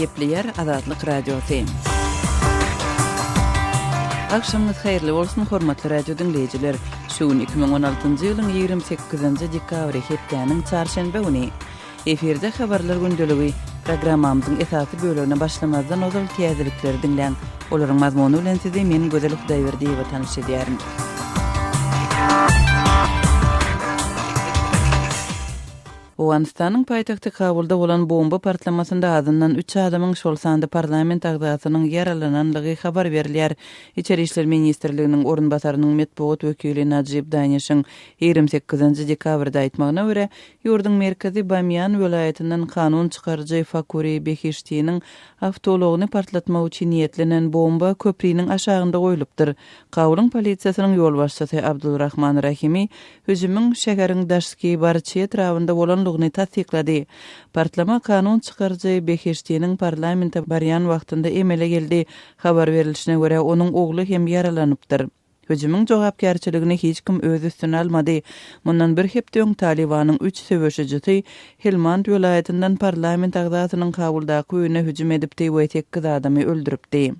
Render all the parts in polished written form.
Gepleýär Azatlyk Radiosy. Agşamyňyz haýyrly bolsun, hormatly radio diňleýjiler! Şu gün 2016-njy ýylyň 28-nji dekabry, hepdäniň çarşenbe güni. Efirde Habarlar gündeligi. Programmamyzyň esasy bölegine başlamazdan ozal täzelikleri diňläň. Olaryň mazmuny bilen sizi men Gözel Hudaýberdiýewa tanyş edýärin. Owganystanyň paýtagty Kabulda bolan bomba partlamasynda azyndan üç adamyň, şol sanda parlament agzasynyň ýaralananlygy habar berilýär. Içeri işler ministrliginiň orunbasarynyň metbugat wekili Najib Danişiň 28-nji dekabrda aýtmagyna görä, ýurduň merkezi Bamiýan welaýatyndan kanun çykaryjy Fakuri Behiştiniň awtoulagyny partlatmak üçin niýetlenen bomba köpriniň aşagynda goýlupdyr. Kabulyň polisiýasynyň ýolbaşçysy Abdulrahman Rahimi hüjümiň şäheriň Daşki Barçy etrabynda bolandygyny tassyklady. Partlama kanun çykaryjy Behiştiniň parlamente barýan wagtynda emele geldi. Habar berlişine görä, onuň ogly hem ýaralanypdyr. Hüjümiň jogapkärçiligini hiç kim öz üstüne almady. Mundan bir hepde öň Talybanyň üç söweşijisi Helmand welaýatyndan parlament agzasynyň Kabuldaky öýüne hüjüm edipdi we sekiz adamy öldüripdi.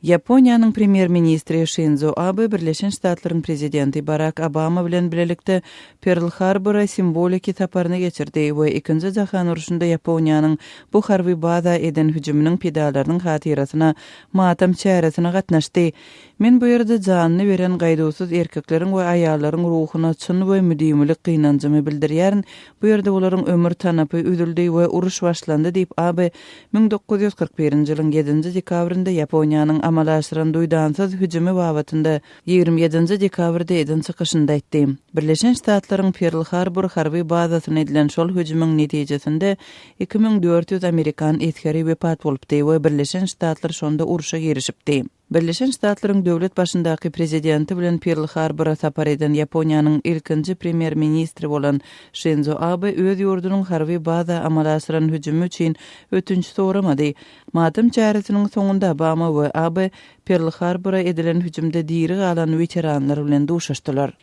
Ýaponiýanyň premýer-ministri Şinzo Abe Birleşen Ştatlaryň prezidenti Barak Obama bilen bilelikde Perl-Harbora simwoliki saparyny geçirdi we Ikinji jahan urşunda Ýaponiýanyň bu harby baza eden hüjüminiň pidalarynyň hatyrasyna matam çäresine gatnaşdy. Men bu ýerde janyny beren gaýduwsyz erkekleriň we aýallaryň ruhuna çyn we müdimilik gynanjymy bildirýärin, bu ýerde olaryň ömür tanapy üzüldi we uruş başlandy diýip, Abe 1941-nji ýylyň ýedinji dekabrynda Ýaponiýanyň amala aşyran duýdansyz hüjümi babatynda 27-nji dekabrda eden çykyşynda aýtdy. Birleşen Ştatlaryň Perl-Harbor harby bazasyna edilen şol hüjümiň netijesinde 2400 amerikan esgeri wepat bolupdy we Birleşen Ştatlar şonda urşa girişipdi. Birleşen Ştatlaryň döwlet başyndaky prezidenti bilen Perl-Harbora sapar eden Ýaponiýanyň ilkinji premýer-ministri bolan Şinzo Abe öz ýurdunyň harby baza amala aşyran hüjümi üçin ötünç soramady. Matam çäresiniň soňunda Obama we Abe Perl-Harbora edilen hüjümde diri galan weteranlar bilen duşuşdylar.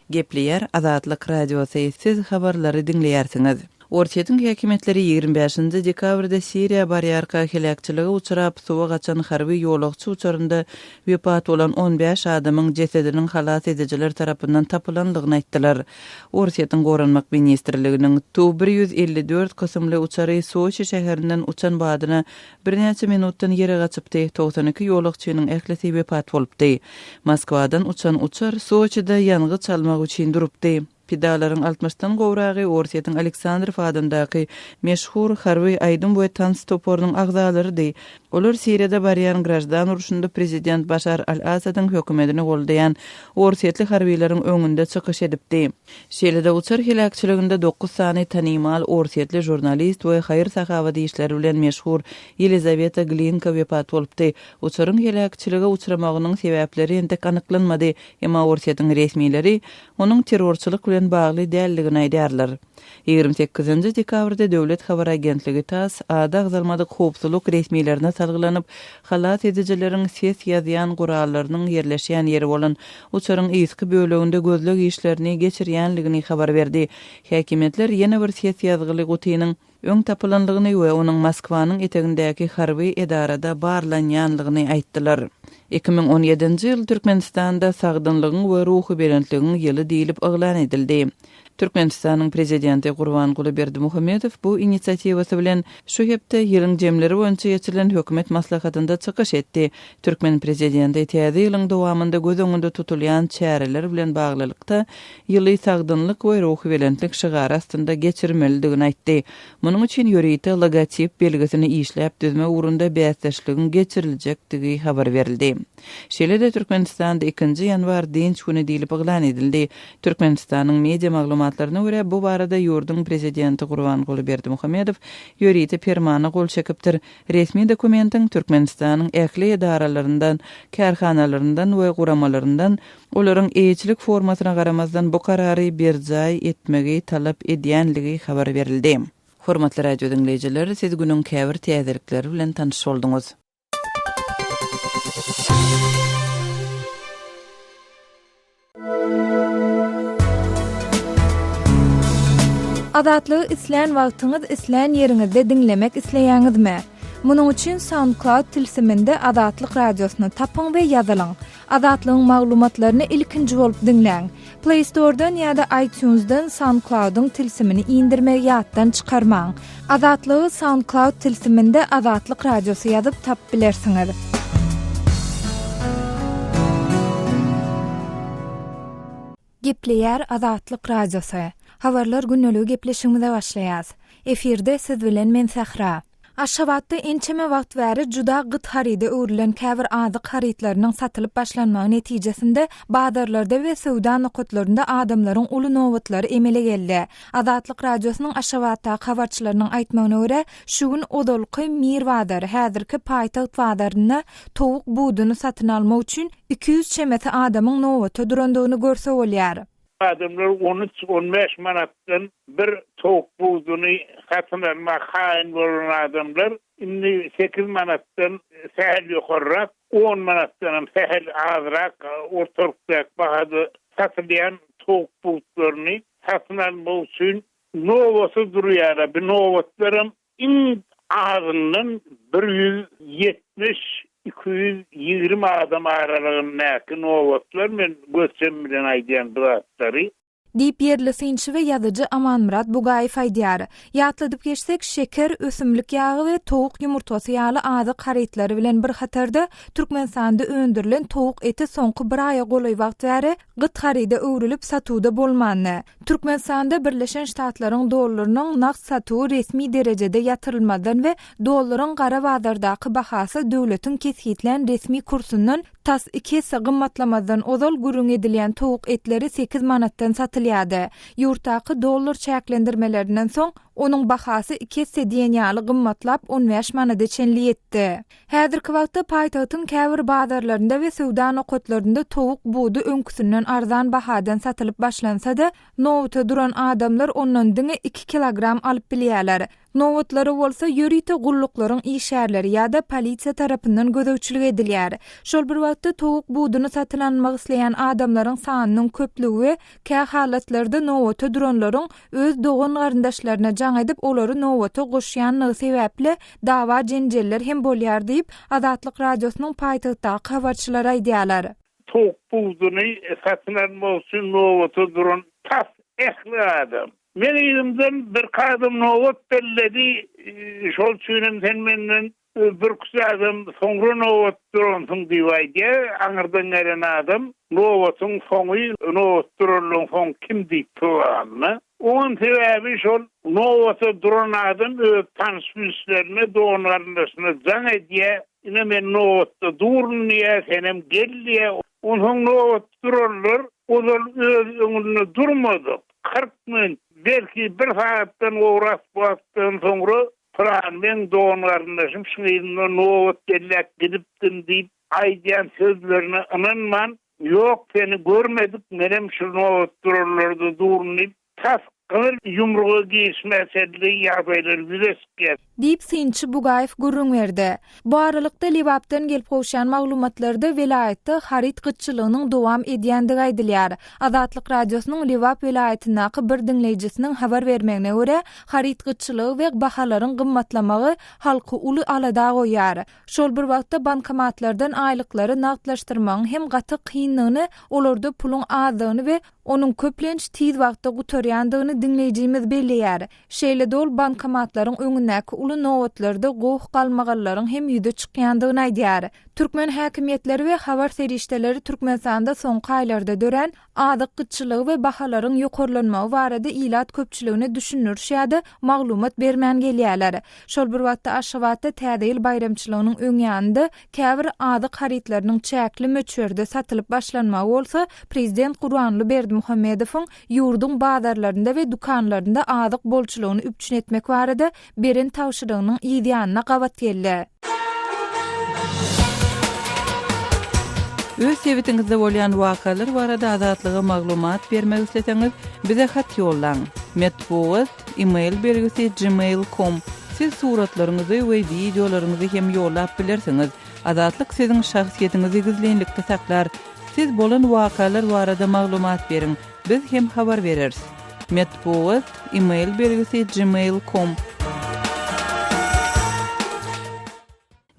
Gepleýär Azatlyk Radiosy, Siz habarlary diňleýärsiňiz. Orsýetiň häkimiýetleri 25-nji dekabrda Siriýa barýarka heläkçilige uçrap, suwa gaçan harby ýolagçy uçarynda wepat bolan 15 adamyň jesediniň halas edijiler tarapyndan tapylandygyny aýtdylar. Orsýetiň Goranmak ministrliginiň Tu 154 kysymly uçary Soçi şäherinden uçan badyna Birnäçe minutdan ýere gaçypdy, 92 ýolagçynyň ählisi wepat bolupdy. Moskwadan uçan uçar Soçide ýangyç almak üçin durupdy. Pidalaryň altmyşdan gowragy Orsýetiň Aleksandrow adyndaky meşhur harby aýdym we tans toparynyň agzalarydy. Olar Siriýada barýan graždan urşunda prezident Başar al-Asadyň hökümetini goldaýan orsýetli harbylaryň öňünde çykyş edipdi. Şeýle-de uçar heläkçiliginde dokuz sany tanymal orsýetli žurnalist we haýyr-sahawat işleri bilen meşhur Ýelizaweta Glinka wepat bolupdy. Uçaryň heläkçilige uçramagynyň sebäpleri entek anyklanmady, emma Orsýetiň resmileri onuň terrorçylyk bilen bagly däldigini aýdýarlar. 28-nji dekabrda döwlet habar agentligi tass ady agzalmadyk howpsuzlyk resmilerine salgylanyp, halas edijileriň ses ýazýan gurallarynyň ýerleşýän ýeri bolan uçaryň yzky böleginde gözleg işlerini geçirýänligini habar berdi. Häkimiýetler ýene bir ses ýazgyly gutynyň öň tapylanlygyny we onuň Moskwanyň etegindäki harby edarada barlanýanlygyny aýtdylar. 2017-nji ýyl Türkmenistanda Sagdynlygyň we ruhubelentligiň ýyly diýlip yglan edildi. Türkmenistanyň Prezidenti Gurbanguly Berdimuhamedow bu inisiatiwasy bilen şu hepde ýylyň jemleri boýunça geçirilen hökümet maslahatynda çykyş etdi. Türkmen Prezidenti täze ýylyň dowamynda göz öňünde tutulýan çäreler bilen baglylykda, ýyly sagdynlyk we ruhubelentlik şygary astynda geçirmelidigini aýtdy. Munuň üçin ýörite logotip belgisini işläp düzmek ugrunda bäsdeşligiň geçiriljekdigi habar berildi. Şeýle-de Türkmenistanda ikinji ýanwar dynç güni diýlip yglan edildi. Türkmenistanyň media maglumatlaryna görä, bu barada ýurduň Prezidenti Gurbanguly Berdimuhamedow ýörite permana gol çekipdir. Resmi dokumentiň Türkmenistanyň ähli edaralaryndan, kärhanalaryndan we guramalaryndan olaryň eýeçilik formasyna garamazdan bu karary berjaý etmegi talap edýänligi habar berildi. Hormatly radio diňleýjiler, siz günüň käbir täzelikleri bilen tanyş bolduňyz. Azatlygy islän wagtyňyz, islän ýeriňizde diňlemek isleýäňizmi? Munuň üçin SoundCloud tilsiminde Azatlyk Radiosyny tapyň we ýazylyň. Azatlygyň maglumatlaryny ilkinji bolup diňläň. Play Store-dan ýa-da iTunes-dan SoundCloud-yň tilsimini indirmegi ýatdan çykarmaň. Azatlygy SoundCloud tilsiminde Azatlyk Radiosy ýazyp tapyp bilersiňiz. Gepleýär Azatlyk Radiosy. Habarlar gündeligi gepleşigimize başlaýas. Efirde siz bilen men Sähra. Aşgabatda ençeme wagt bäri juda gyt haryda öwrülen käbir azyk harytlarynyň satylyp başlanmagy netijesinde bazarlarda we söwda nokatlarynda adamlaryň uly nobatlary emele geldi. Azatlyk Radiosynyň Aşgabatdaky habarçylarynyň aýtmagyna görä, şu gün ozalky Mir bazary, häzirki Paýtagt bazarynda towuk buduny satyn almak üçin 200 çemesi adamyň nobata durandygyny görse bolýar. Adamlar on üç, on bäş manatdan bir towuk buduny satyn almaga kaýyl bolan adamlar indi sekiz manatdan sähel ýokarrak, on manatdanam sähel azrak ortalykdaky bahada satylýan towuk butlaryny satyn almak üçin nobata durýarlar. Bu nobatlaram Iň azyndan 170, 220 adam aralygyndaky nobatlar, men göz çem bilen aýdýan bu zatlary. Diýip, ýerli synçy we ýazyjy Amanmyrat Bugaýew aýdýar. Ýatladyp geçsek, şeker, ösümlik ýagy we towuk ýumurtgasy ýaly azyk harytlary bilen bir hatarda, Türkmenistanda öndürilen towuk eti soňky bir aýa golaý wagt bäri gyt haryda öwrülip satuwda bolmandy. Türkmenistanda Birleşen Ştatlaryň dollarynyň nagt satuwy resmi derejede ýatyrylmazdan we dollaryň gara bazardaky bahasy döwletiň kesgitlän resmi kursundan tas iki esse gymmatlamazdan ozal gürrüň edilýän towuk etleri sekiz manatdan satylýardy. Ýurtdaky dollar çäklendirmelerinden soň, onuň bahasy iki esse diýen ýaly gymmatlap on bäş manada çenli ýetdi. Häzirki wagtda paýtagtyň käbir bazarlarynda we söwda nokatlarynda towuk budy öňküsinden arzan bahadan satylyp başlansa-da, nobata duran adamlar ondan diňe iki kilogram alyp bilýärler. Nobatlara bolsa ýörite gulluklaryň işgärleri ýa-da polisiýa tarapyndan gözegçilik edilýär. Şol bir wagtda towuk buduny satyn almak isleýän adamlaryň sanynyň köplügi we kä halatlarda nobata duranlaryň öz dogan-garyndaşlaryna jaň edip, olary nobata goşýanlygy sebäpli dawa-jenjeller hem bolýar diýip, Azatlyk Radiosynyň paýtagtdaky habarçylary aýdýarlar. Towuk buduny satyn almak üçin nobata duran tas ähli adam. Meň yzymdan birki adam nobat belledi, şol üçinem sen menden Birküç adam soňra nobat duransyň diýip aýdýar. Aňyrdan gelen adam nobatyň soňy, nobat duranlaryň soňy kim diýip soranda, oňam sebäbi şol nobata duran adam öz tanyş-bilişlerine, dogan-garyndaşyna jaň edýär, ine men nobatda durun diýýär, senem gel diýýär. Onsoň nobatda duranlar ozal öz öňünde durmadyk, 40 minut, belki bir sagatdan gowrak wagtdan soňra Pylan meň dogan-garyndaşym şuň yzynda nobat belläp gidipdim diýip aýdýan sözlerine ynanman, Ýok, seni görmedik, menem şu nobat duranlarda durun diýip, tas gyzyl ýumruga girişmä çenli ýagdaýlar ýüze çykýar. Diýip, synçy Bugaýew gürrüň berdi. Bu aralykda, Lebapdan gelip gowşan maglumatlarda welaýatda haryt gytçylygynyň dowam edýändigi aýdylýar. Azatlyk Radiosynyň Lebap welaýatyndaky bir diňleýjisiniň habar bermegine görä, haryt gytçylygy we bahalaryň gymmatlamagy halky uly alada goýýar. Şol bir wagtda, bankomatlardan aýlyklary nagtlaşdyrmagyň hem gaty kyndygyny, olarda puluň azdygyny we onuň köplenç tiz wagtda gutarýandygyny diňleýjimiz belleýär. Şeýle-de ol bankomatlaryň öňündäki uly nobatlarda goh-galmagallaryň hem ýüze çykýandygyny aýdýar. Türkmen häkimiýetleri we habar serişdeleri Türkmenistanda soňky aýlarda dörän azyk gytçylygy we bahalaryň ýokarlanmagy barada ilat köpçüligine düşündiriş ýa-da maglumat bermän gelýärler. Şol bir wagtda Aşgabatda Täze ýyl baýramçylygynyň öň ýanynda käbir azyk harytlarynyň çäkli möçberde satylyp başlanmagy bolsa prezident Gurbanguly Berdimuhamedowyň ýurduň bazarlarynda we dükanlarynda azyk bolçulygyny üpjün etmek barada beren tabşyrygynyň yz ýanyna gabat geldi. Öz sebitiňizde bolýan wakalar barada Azatlyga maglumat bermek isleseňiz, bize hat ýollaň. Metbugat, e-mail belgisi gmail com. Siz suratlaryňyzy we wideolaryňyzy hem ýollap bilersiňiz. Azatlyk siziň şahsyýetiňizi gizlinlikde saklar. Siz bolan wakalar barada maglumat beriň, biz hem habar bereris. Metbugat, e-mail belgisi gmail com.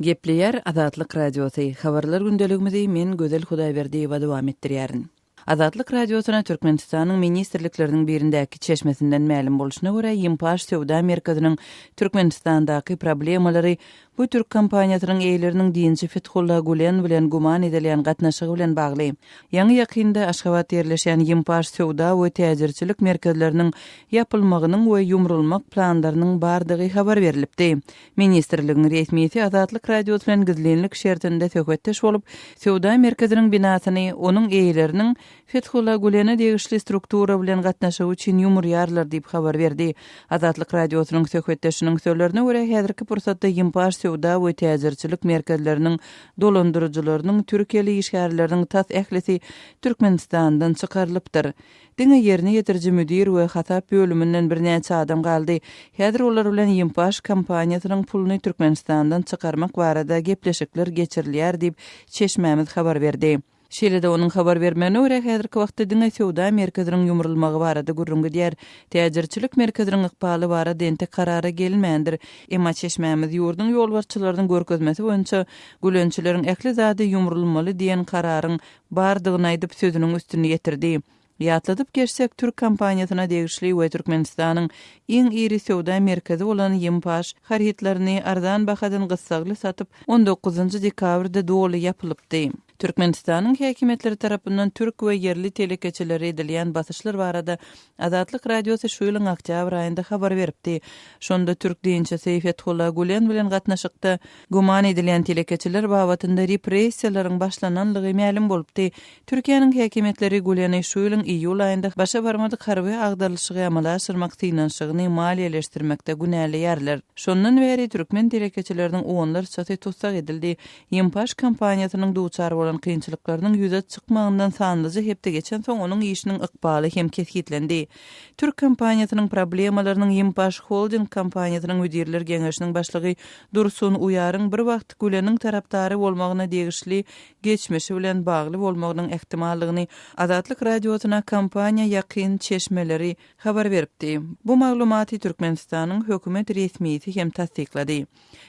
Gepleýär Azatlyk Radiosy, Habarlar gündeligimizi men Gözel Hudaýberdiýewa dowam etdirýärin. Azatlyk Radiosyna Türkmenistanyň ministrlikleriniň birindäki çeşmesinden mälim bolşuna görä, Ýimpaş söwda merkeziniň Türkmenistandaky problemalary bu türk kompaniýasynyň eýeleriniň dinçi Fethulla Gülen bilen güman edilýän gatnaşygy bilen bagly. Ýaňy-ýakynda Aşgabatda ýerleşýän Ýimpaş söwda we täjirçilik merkezleriniň ýapylmagynyň we ýumrulmak planlarynyň bardygy habar berlipdi. Ministrligiň resmisi Azatlyk Radiosy bilen gizlinlik şertinde söhbetdeş bolup, söwda merkeziniň binasyny onuň eýeleriniň Fethullah Gülene degişli struktura bilen gatnaşygy üçin ýumurýarlar diýip habar berdi. Azatlyk Radiosynyň söhbetdeşiniň sözlerine görä, häzirki pursatda Ýimpaş söwda we täjirçilik merkezleriniň dolandyryjylarynyň türkiýeli işgärleriniň tas ählisi Türkmenistandan çykarylypdyr. Diňe ýerine ýetiriji müdir we hasap bölüminden birnäçe adam galdy. Häzir olar bilen Ýimpaş kompaniýasynyň puluny Türkmenistandan çykarmak barada gepleşikler geçirilýär diýip, çeşmämiz habar berdi. Şeýle-de onuň habar bermegine görä, häzirki wagtda diňe söwda merkeziniň ýumrulmagy barada gürrüň gidýär. Täjirçilik merkeziniň ykbaly barada entek karara gelinmändir. Emma çeşmämiz ýurduň ýolbaşçylarynyň görkezmesi boýunça gülençileriň ähli zady ýumrulmaly diýen kararyň bardygyny aýdyp, sözüniň üstüni ýetirdi. Ýatladyp geçsek, türk kompaniýasyna degişli we Türkmenistanyň iň iri söwda merkezi bolan Ýimpaş harytlaryny arzan bahadan gyssagly satyp, on dokuzynjy dekabrda doly ýapylypdy. Türkmenistanyň häkimiýetleri tarapyndan türk we ýerli telekeçilere edilýän basyşlar barada Azatlyk Radiosy şu ýylyň oktýabr aýynda habar beripdi. Şonda türk dinçisi Fethullah Gülen bilen gatnaşykda güman edilýän telekeçiler babatynda repressiýalaryň başlananlygy mälim bolupdy. Türkiýäniň häkimiýetleri Güleni şu ýylyň iýul aýynda başa barmadyk harby agdarylyşygy amala aşyrmak synanyşygyny maliýeleşdirmekde günäleýärler. Şondan bäri türkmen telekeçileriniň onlarçasy tussag edildi. Ýimpaş kompaniýasynyň duçar bolan kynçylyklarynyň ýüze çykmagyndan sanlyja hepde geçensoň onuň işiniň ykbaly hem kesgitlendi. Türk kompaniýasynyň problemalarynyň Ýimpaş Holding kompaniýasynyň müdirler geňeşiniň başlygy Dursun Uýaryň bir wagt Güleniň tarapdary bolmagyna degişli geçmişi bilen bagly bolmagynyň ähtimallygyny Azatlyk Radiosyna kompaniýa ýakyn çeşmeleri habar beripdi. Bu maglumaty Türkmenistanyň hökümet resmisi hem tassyklady.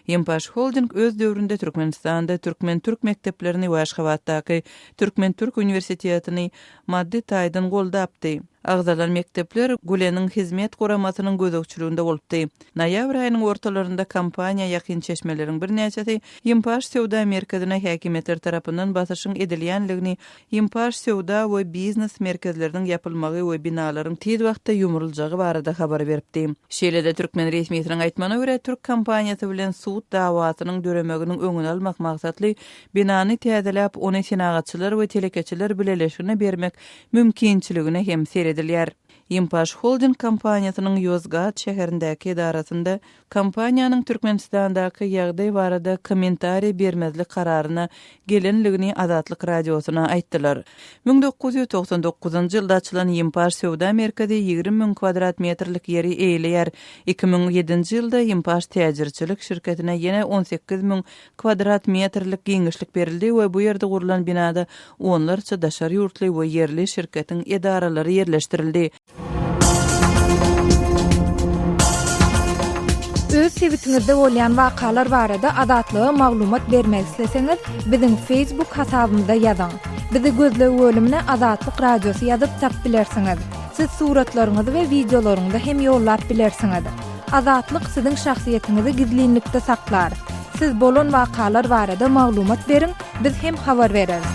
Ýempaş Holding öz döwründe Türkmenistanda türkmen-türk mekdeplerini we Aşgabatdaky Türkmen-türk uniwersitetini maddy taýdan goldapdy. Agzalan mekdepler Güleniň Hizmet guramasynyň gözegçiliginde bolupdy. Noýabr aýynyň ortalarynda kompaniýa ýakyn çeşmeleriň birnäçesi Ýimpaş söwda merkezine häkimiýetler tarapyndan basyşyň edilýänligini, Ýimpaş söwda we biznes merkezleriniň ýapylmagy we binalaryň tiz wagtda ýumruljagy barada habar beripdi. Şeýle-de türkmen resmisiniň aýtmagyna görä, türk kompaniýasy bilen sud dawasynyň döremeginiň öňüni almak maksatly binany täzeläp, ony Senagatçylar we telekeçiler bileleşigine bermek mümkinçiligine hem seredilýär. Ýimpaş Holding kompaniýasynyň Ýozgat şäherindäki edarasynda kompaniýanyň Türkmenistandaky ýagdaý barada kommentariý bermezlik kararyna gelenligini Azatlyk Radiosyna aýtdylar. 1999-njy ýylda açylan Ýimpaş söwda merkezi 20 müň kwadrat metrlik ýeri eýeleýär. 2007-nji ýylda Ýimpaş täjirçilik şirketine ýene 18 müň kwadrat metrlik giňişlik berildi we bu ýerde gurlan binada onlarça daşary ýurtly we ýerli şirketiň edaralary ýerleşdirildi. Öz sebitiňizde bolýan wakalar barada Azatlyga maglumat bermek isleseňiz, biziň Facebook hasabymyza ýazyň. Bizi gözleg bölümine Azatlyk Radiosy ýazyp tapyp bilersiňiz. Siz suratlaryňyzy we wideolaryňyzy hem ýollap bilersiňiz. Azatlyk siziň şahsyýetiňizi gizlinlikde saklar. Siz bolan wakalar barada maglumat beriň, biz hem habar bereris.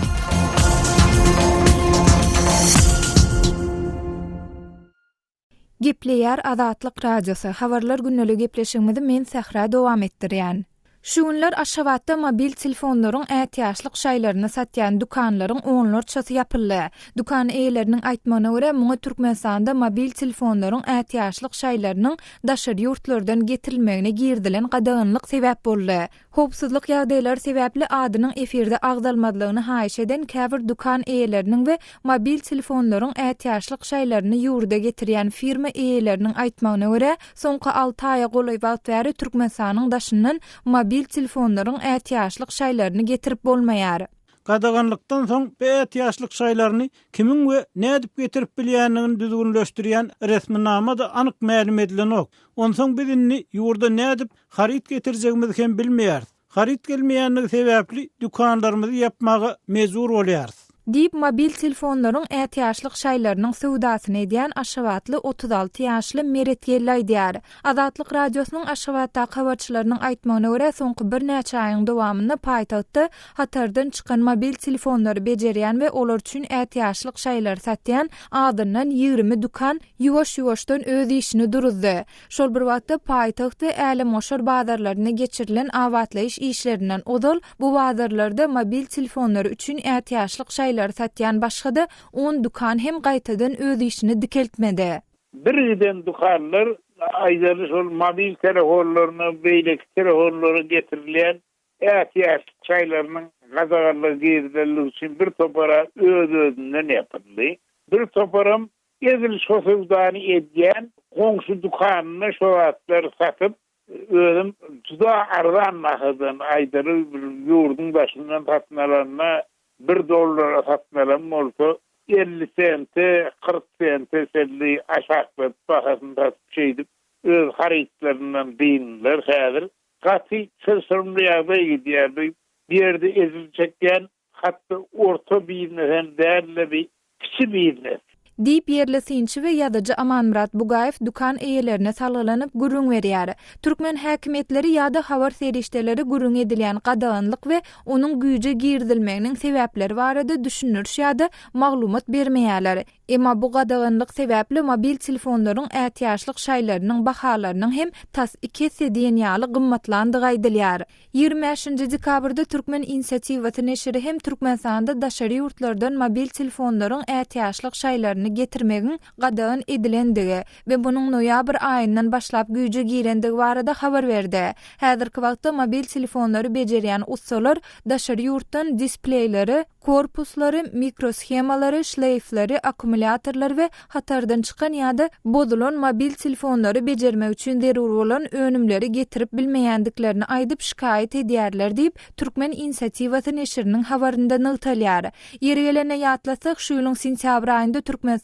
Gepleýär Azatlyk Radiosy, Habarlar gündeliği gepleşigimizi men Sähra dowam etdirýän. Şu günler Aşgabatda mobil telefonlaryň ätiýaçlyk şaýlaryny satýan dükanlaryň onlarçasy ýapyldy. Dükan eýeleriniň aýtmagyna görä, muňa Türkmenistanda mobil telefonlaryň ätiýaçlyk şaýlarynyň daşary ýurtlardan getirilmegine girizilen gadaganlyk sebäp boldy. Howpsuzlyk ýagdaýlary sebäpli adynyň efirde agzalmazlygyny haýyş eden käbir dükan eýeleriniň we mobil telefonlaryň ätiýaçlyk şaýlaryny ýurda getirýän firma eýeleriniň aýtmagyna görä, Soňky alty aýa golaý wagt bäri Türkmenistanyň daşyndan mobil telefonlaryň ätiýaçlyk şaýlaryny getirip bolmaýar. Gadaganlykdan soň bu ätiýaçlyk şaýlaryny kimiň we nädip getirip bilýändigini düzgünleşdirýän resminama-da anyk mälim edilenok. Onsoň biz indi ýurda nädip haryt getirjegimizi hem bilmeýäris. Haryt gelmeýändigi sebäpli dükanlarymyzy ýapmaga mejbur bolýarys. Diýip, mobil telefonlaryň ätiýaçlyk şaýlarynyň söwdasyny edýän aşgabatly 36 ýaşly Meret Geldi aýdýar. Azatlyk Radiosynyň Aşgabatdaky habarçylarynyň aýtmagyna görä, soňky birnäçe aýyň dowamynda paýtagtda hatardan çykan mobil telefonlary bejerýän we olar üçin ätiýaçlyk şaýlary satýan azyndan 20 dükan ýuwaş-ýuwaşdan öz işini duruzdy. Şol bir wagtda, paýtagt we älemgoşar bazarlarynda geçirilen abatlaýyş işlerinden ozal, bu bazarlarda mobil telefonlary üçin ätiýaçlyk şaýlary satýan başga-da on dükan hem gaýtadan öz işini dikeltmedi. Birgiden dükanlar, aýdaly, şol mobil telefonlaryna, beýleki telefonlara getirilýän ätiýaçlyk şaýlarynyň gadaganlygy girizilenligi üçin bir topara öz-özünden ýapyldy. Bir toparam Edil şo söwdany edýän goňşy dükanynda şo zatlary satyp, özem juda arzan bahadan, aýdaly bir ýurduň daşyndan satyn alanda bir dollara satyn alan bolsa, 50 sente, 40 sente çenli aşakladyp bahasyny satyp şeýdip öz harytlaryndan dyndylar. Häzir gaty çylşyrymly ýagdaý gidýär. Bu ýerde ejir çekýän Hatda orta biznes hem däl-de bi kiçi biznes. Diýip, ýerli synçy we ýazyjy Amanmyrat Bugaýew dükan eýelerine salgylanyp gürrüň berýär. Türkmen häkimiýetleri ýa-da habar serişdeleri gürrüň edilýän gadaganlyk we onuň güýje girizilmeginiň sebäpleri barada düşündiriş ýa-da maglumat bermeýärler. Emma bu gadaganlyk sebäpli mobil telefonlaryň ätiýaçlyk şaýlarynyň bahalarynyň hem tas iki esse diýen ýaly gymmatlandygy aýdylýar. 25-nji dekabrda Türkmen inisiatiwasy neşiri hem Türkmenistanda daşary ýurtlardan mobil telefonlaryň ätiýaçlyk şaýlaryny getirmegiň gadagan edilendigi we munuň noýabr aýyndan başlap güýje girendigi barada habar berdi. Häzirki wagtda mobil telefonlary bejerýän ussalar daşary ýurtdan displeýleri, korpuslary, mikroshemalary, şleýfleri, akkumulýatorlary we hatardan çykan ýa-da bozulan mobil telefonlary bejermek üçin zerur bolan önümleri getirip bilmeýändiklerini aýdyp şikaýat edýärler diýip, Türkmen inisiatiwasy neşiriniň habarynda nygtalýar. Ýeri gelende ýatlasak, şu ýylyň sentýabr aýynda Türkmenistanda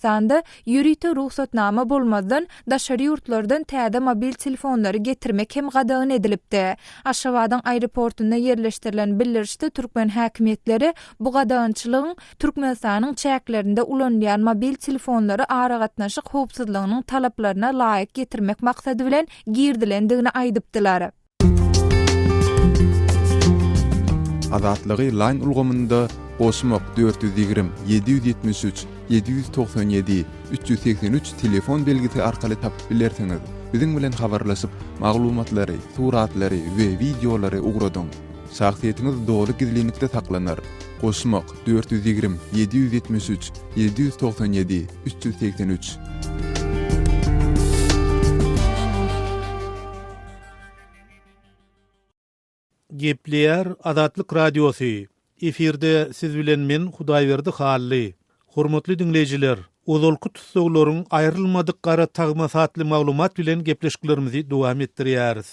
ýörite rugsatnama bolmazdan daşary ýurtlardan täze mobil telefonlary getirmek hem gadagan edilipdi. Aşgabadyň aeroportunda ýerleşdirilen bildirişde türkmen häkimiýetleri bu gadagançylygyň Türkmenistanyň çäklerinde ulanylýan mobil telefonlary aragatnaşyk howpsuzlygynyň talaplaryna laýyk getirmek maksady bilen girizilendigini aýdypdylar. Azatlygy Line ulgamynda goşmak 420 773 797 383 telefon belgisi arkaly tapyp bilersiňiz. Biziň bilen habarlaşyp, maglumatlary, suratlary we wideolary ugradyň. Şahsyýetiňiz doly gizlinlikde saklanar. Goşmak 420 773 797 383. Gepleýär Azatlyk Radiosy, Efirde siz bilen men Hudaýberdi Hally. Hormatly diňleýjiler, ozalky tussaglaryň aýrylmadyk gara tagmasy atly maglumat bilen gepleşiklerimizi dowam etdirýäris.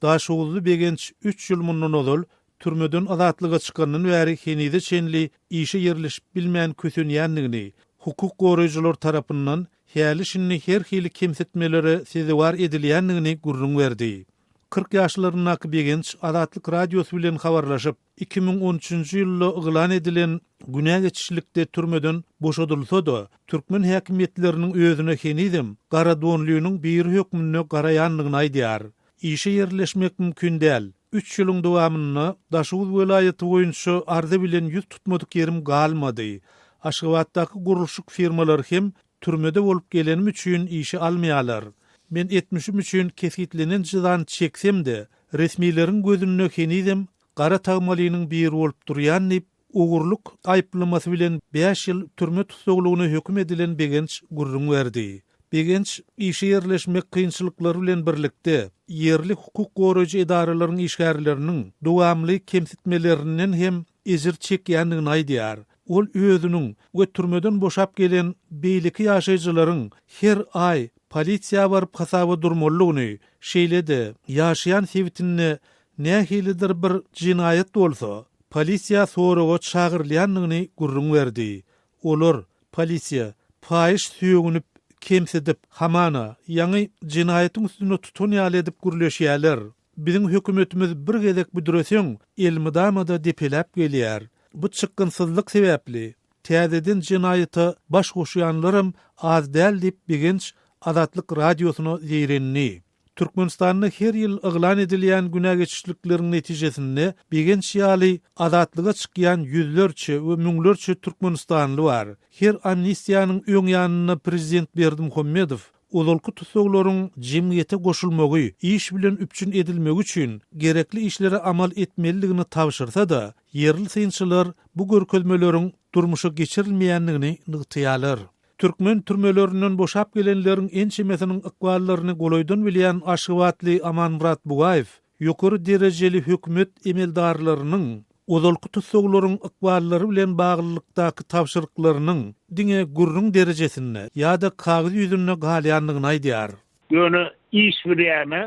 Daşoguzly Begenç üç ýyl mundan ozal türmeden azatlyga çykandan bäri henize çenli işe ýerleşip bilmän kösenýändigini, hukuk goraýjylar tarapyndan häli-şindi her hili kemsitmelere sezewar edilýändigini gürrüň berdi. 40 ýaşlaryndaky Begenç Azatlyk Radiosy bilen habarlaşyp, 2013-nji ýylda yglan edilen günä geçişlikde türmeden boşadylsa-da, türkmen häkimiýetleriniň özüne henizem garadonlynyň biri hökmünde garaýandygyny aýdýar. Işe ýerleşmek mümkin däl. Üç ýylyň dowamynda Daşoguz welaýaty boýunça arza bilen ýüz tutmadyk ýerim galmady. Aşgabatdaky gurluşyk firmalary hem Türmede bolup gelenim üçin işe almaýarlar. Men etmişim üçin kesgitlenen jezany çeksem-de, resmileriň gözünde henizem gara tagmalynyň biri bolup durýan diýip, ogurlyk aýyplamasy bilen bäş ýyl türme tussaglygyna höküm edilen Begenç gürrüň berdi. Begenç işe ýerleşmek kynçylyklary bilen birlikde, ýerli hukuk goraýjy edaralaryň işgärleriniň dowamly kemsitmelerinden hem ejir çekýändigini aýdýar. Ol özüniň we türmeden boşap gelen beýleki ýaşaýjylaryň her aý polisiýa baryp hasaba durmalydygyny, şeýle-de ýaşaýan sebitinde nähilidir bir jenaýat bolsa, polisiýa soraga çagyrylýandygyny gürrüň berdi. Olar, polisiýa, paýyş sögünip, kemsidip, hamana, ýaňy jenaýatyň üstünde tutan ýaly edip gürleşýärler. Biziň hökümetimiz bir gezek büdreseň, elmydama-da depeläp gelýär. Bu çykgynsyzlyk sebäpli, täzeden jenaýata baş goşýanlaram az däl diýip Begenç Azatlyk Radiosyna zeýrendi. Türkmenistanda her ýyl yglan edilýän günä geçişlikleriň netijesinde Begenç ýaly azatlyga çykýan ýüzlerçe we müňlerçe türkmenistanly bar. Her amnistiýanyň öň ýanynda prezident Berdimuhamedow ozalky tussaglaryň jemgyýete goşulmagy, iş bilen üpjün edilmegi üçin gerekli işleri amal etmelidigini tabşyrsa-da, ýerli synçylar bu görkezmeleriň durmuşa geçirilmeýändigini nygtaýarlar. Türkmen türmelerinden boşap gelenleriň ençemesiniň ykballaryny golaýdan bilýän aşgabatly Amanmyrat Bugaýew ýokary derejeli hökümet emeldarlarynyň ozalky tussaglaryň ykballary bilen baglylykdaky tabşyryklarynyň diňe gürrüň derejesinde ýa-da kagyz ýüzünde galýandygyny aýdýar. Ýöne iş bir ýana,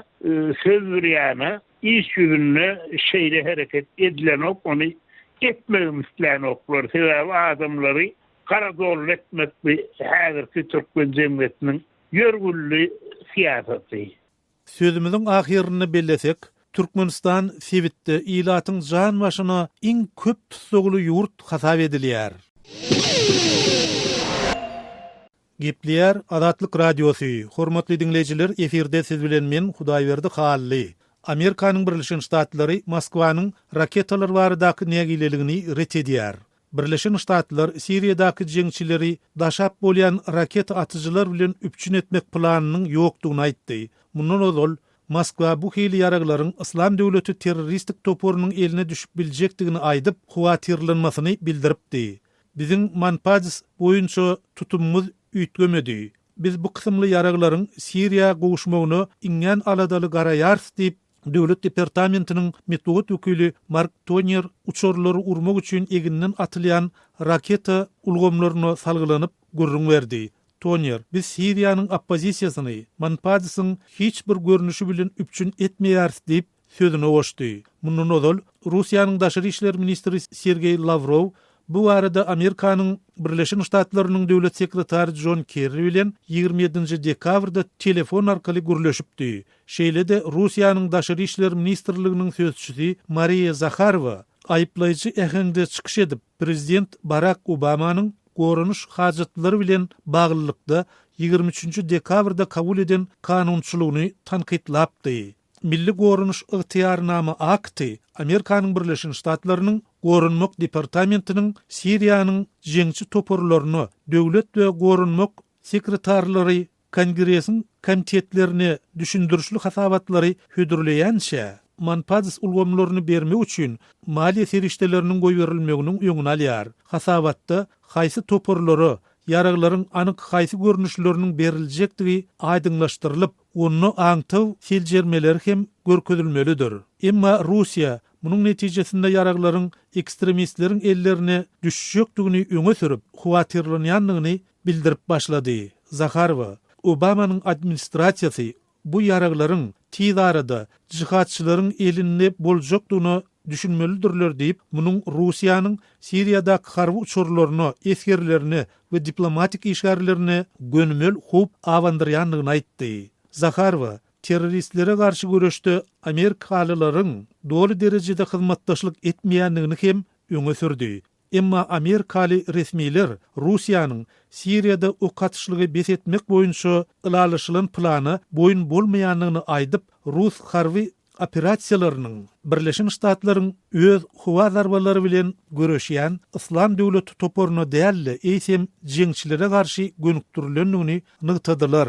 söz bir ýana, iş ýüzünde şeýle hereket edilenok, ony etmegem islänoklar. Sebäbi adamlary Garadolly etmek bu häzirki türkmen jemgyýetiniň ýörgünli syýasaty. Sözümiziň ahyrynda bellesek, Türkmenistan sebitde ilatyň jan başyna iň köp tussagly ýurt hasap edilýär. Gepleýär Azatlyk Radiosy, Hormatly diňleýjiler, efirde siz bilen men, Hudaýberdi Hally. Amerikanyň Birleşen Ştatlary Moskwanyň raketalar baradaky nägileligini ret edýär. Birleşen Ştatlar Siriýadaky jeňçileri daşap bolýan raketa atyjylar bilen üpjün etmek planynyň ýokdugyny aýtdy. Mundan ozal, Moskwa bu hili ýaraglaryň Yslam döwleti terroristik toparynyň eline düşüp biljekdigini aýdyp, howatyrlanmasyny bildiripdi. Biziň Manpads boýunça tutumymyz üýtgemedi. Biz bu kysymly ýaraglaryň Siriýa gowuşmagyna iňňän aladaly garaýarys diýip, Döwlet departamentiniň metbugat wekili Mark Tonýer uçarlary urmak üçin eginden atylýan raketa ulgamlaryna salgylanyp gürrüň berdi. Tonýer, Biz Siriýanyň oppozisiýasyny Manpadysyň hiç bir görnüşi bilen üpjün etmeýäris diýip, sözüne goşdy. Mundan ozal, Russiýanyň daşary işler ministri Sergeý Lawrow bu barada Amerikanyň Birleşen Ştatlarynyň döwlet sekretary Jon Kerri bilen 27 dekabrda telefon arkaly gürleşipdi. Şeýle-de Russiýanyň Daşary işler ministrliginiň sözçüsi Mariýa Zaharowa aýyplaýjy äheňde çykyş edip, prezident Barak Obamanyň goranyş hajatlary bilen baglylykda 23 dekabrda kabul eden kanunçylygyny tankytlapdy. Milli goranyş ygtyýarnama akty Amerikanyň Birleşen Ştatlarynyň Goranmak departamentiniň Siriýanyň jeňçi toparlaryna döwlet we goranmak sekretarlary Kongresiň komitetlerine düşündirişli hasabatlary hödürleýänçä, Manpads ulgamlaryny bermek üçin maliýe serişdeleriniň goýberilmeginiň öňüni alýar. Hasabatda haýsy toparlara ýaraglaryň anyk haýsy görnüşleriniň beriljekdigi aýdyňlaşdyrylyp, onda aňtaw seljermeleri hem görkezilmelidir. Emma Russiýa munuň netijesinde ýaraglaryň ekstremistleriň ellerine düşjekdigini öňe sürüp, howatyrlanýandygyny bildirip başlady. Zaharowa, Obamanyň administrasiýasy bu ýaraglaryň tiz arada jihadçylaryň elinde boljakdygyna düşünmelidirler diýip, munuň Russiýanyň Siriýadaky harby uçarlaryna, esgerlerine we diplomatik işgärlerine gönümel howp abandyrýandygyny aýtdy. Zaharowa, terroristlere garşy göreşde amerikalylaryň doly derejede hyzmatdaşlyk etmeýändigini hem öňe sürdi. Emma amerikaly resmiler Russiýanyň Siriýada ok atyşlygy bes etmek boýunça ylalaşylan plana boýun bolmaýandygyny aýdyp, rus harby operasiýalarynyň Birleşen Ştatlaryň öz howa zarbalary bilen göreşýän Yslam döwleti toparyna däl-de, eýsem jeňçilere garşy gönükdirilendigini nygtadylar.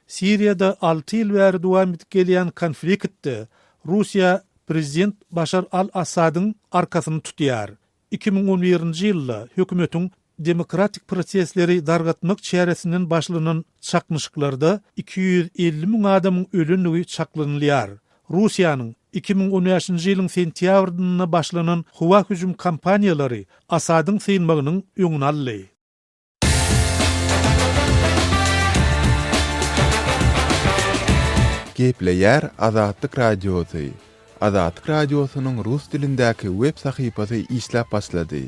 Siriýada alty ýyl bäri dowam edip gelýän konfliktde Russiýa prezident Başar al-Assadyň arkasyny tutýar. 2011-nji ýylda hökümetiň demokratik prosesleri dargatmak çäresinden başlanan çaknyşyklarda 250 müň adamyň ölendigi çaklanylýar. Russiýanyň 2015-nji ýylyň sentýabrynda başlanan howa hüjüm kampaniýalary Assadyň synmagynyň öňüni aldy. Gepleýär Azatlyk Radiosy. Azatlyk Radiosynyň rus dilindäki web sahypasy işläp başlady.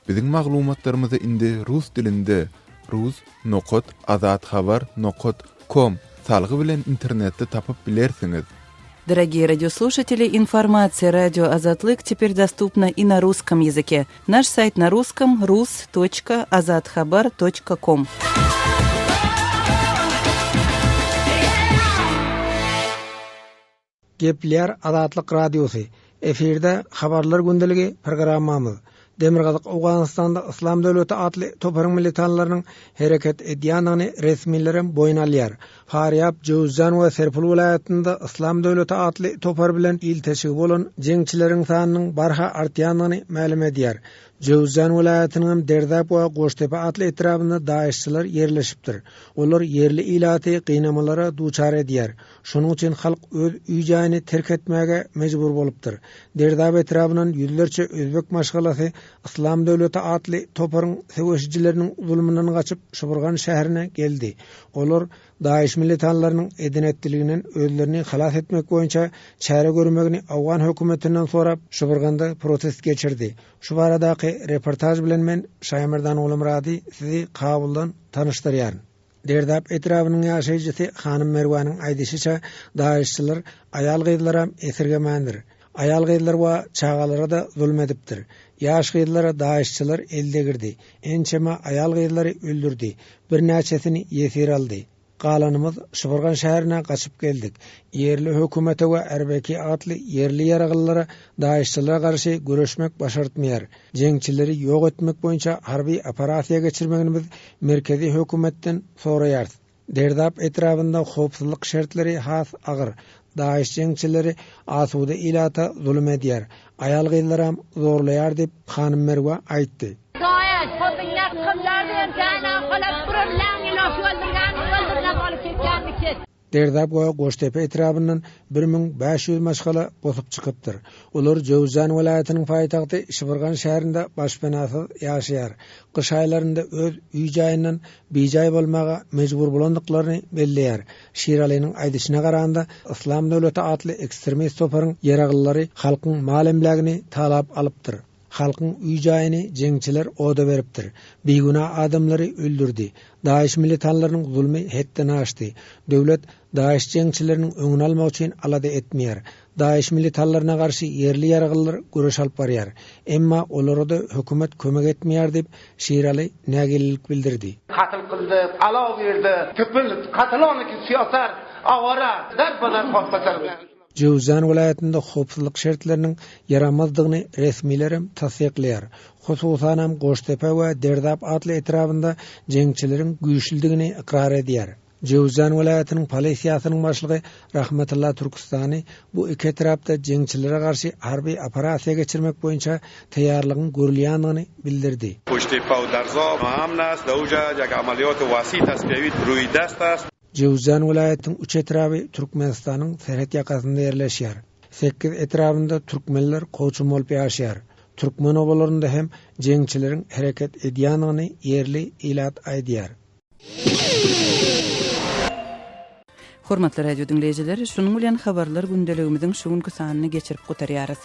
Biziň maglumatlarymyzy indi rus dilinde rus nokat azathabar nokat kom salgy bilen internetde tapyp bilersiňiz. Дорогие радиослушатели, информация радио Азатлык теперь доступна и на русском языке. Наш сайт на русском rus.azathabar.com. Gepleýär Azatlyk Radiosy, Efirde Habarlar gündeligi programmamyz. Demirgazyk Owganystanda Yslam döwleti atly toparyň militanlarynyň hereket edýändigini resmilerem boýun alýar. Farýab, Jöwüzjan we Serpul welaýatynda Yslam döwleti atly topar bilen ilteşigi bolan jeňçileriň sanynyň barha artýandygyny mälim edýär. Jöwüzjan welaýatynyňam Derdap we Goştepe atly etrabynda daeşçiler ýerleşipdir. Olar ýerli ilaty gynamalara duçar edýär. Şonuň üçin halk öz öý-jaýyny terk etmäge mejbur bolupdyr. Derdap etrabyndan ýüzlerçe özbek maşgalasy Yslam döwleti atly toparyň söweşijileriniň zulmundan gaçyp Şybyrgan şäherine geldi. Olar DAIŞ militanlarynyň eden-etdiliginden özlerini halas etmek boýunça çäre görmegini owgan hökümetinden sorap Şybyrganda protest geçirdi. Şu baradaky reportaž bilen men Şaýmerdan Gulumyrady sizi Kabuldan tanyşdyrýaryn. Derdap etrabynyň ýaşaýjysy Hanym Merwanyň aýdyşyça, daeşçiler aýal-gyzlaram esirgemändir. Aýal-gyzlar we çagalara-da zulum edipdir. Ýaş gyzlara daeşçiler el degirdi. Ençeme aýal-gyzlary öldürdi. Birnäçesini ýesir aldy. Galanymyz Şybyrgan şäherine gaçyp geldik. Ýerli hökümete we RBK atly ýerli ýaraglylara daeşçilere garşy göreşmek başartmaýar. Jeňçileri ýok etmek boýunça harby operasiýa geçirmegini biz merkezi hökümetden soraýarys. Derdap etrabynda howpsuzlyk şertleri has agyr. DAIŞ jeňçileri asuda ilata zulum edýär. Aýal-gyzlaram zorlaýar diýip, hanym Merwe aýtdy. Derdap we Goştepe etrabyndan 1500 maşgala bosup çykypdyr. Olar Jöwüzjan welaýatynyň paýtagty Şybyrgan şäherinde başpenasyz ýaşaýar. Gyş aýlarynda öz öý-jaýyndan bijaý bolmaga mejbur bolandyklaryny belleýär. Şiralynyň aýdyşyna garanda, Yslam döwleti atly ekstremist toparyň ýaraglylary halkyň mal-emlägini talap alypdyr. Halkyň öý-jaýyny jeňçiler oda beripdir. Bigünä adamlary öldürdi. DAIŞ militanlarynyň zulmy hetden aşdy. Döwlet DAIŞ jeňçileriniň öňüni almak üçin alada etmeýär. DAIŞ militanlaryna garşy ýerli ýaraglylar göreş alyp barýar. Emma olara-da hökümet kömek etmeýär diýip, Şiraly nägilelik bildirdi. Katl kyldy, alaw girdi, Tüpül kataloniki siýosar, awara, der-badar hopba-çarp. Jöwüzjan welaýatynda howpsuzlyk şertleriniň ýaramazdygyny resmilerem tassyklaýar. Hususanam Goştepe we Derdap atly etrabynda jeňçileriň güýçlüdigini ykrar edýär. Jöwüzjan welaýatynyň polisiýasynyň başlygy Rahmetulla Türküstany bu iki etrapda jeňçilere garşy harby operasiýa geçirmek boýunça taýýarlygyň görülýändigini bildirdi. Goştepe we Derzap naamn ast, da uja ýek amaliyat wasi tasfiýawi ruý dest ast. Jöwüzjan welaýatynyň üç etraby Türkmenistanyň serhet ýakasynda ýerleşýär. Sekiz etrabynda türkmenler kowçum bolup ýaşaýar. Türkmen obalarynda hem jeňçileriň hereket edýändigini ýerli ilat aýdýar. Hormatly radio diňleýjiler, şunuň bilen habarlar gündeligimiziň şu günki sanyny geçirip gutarýarys.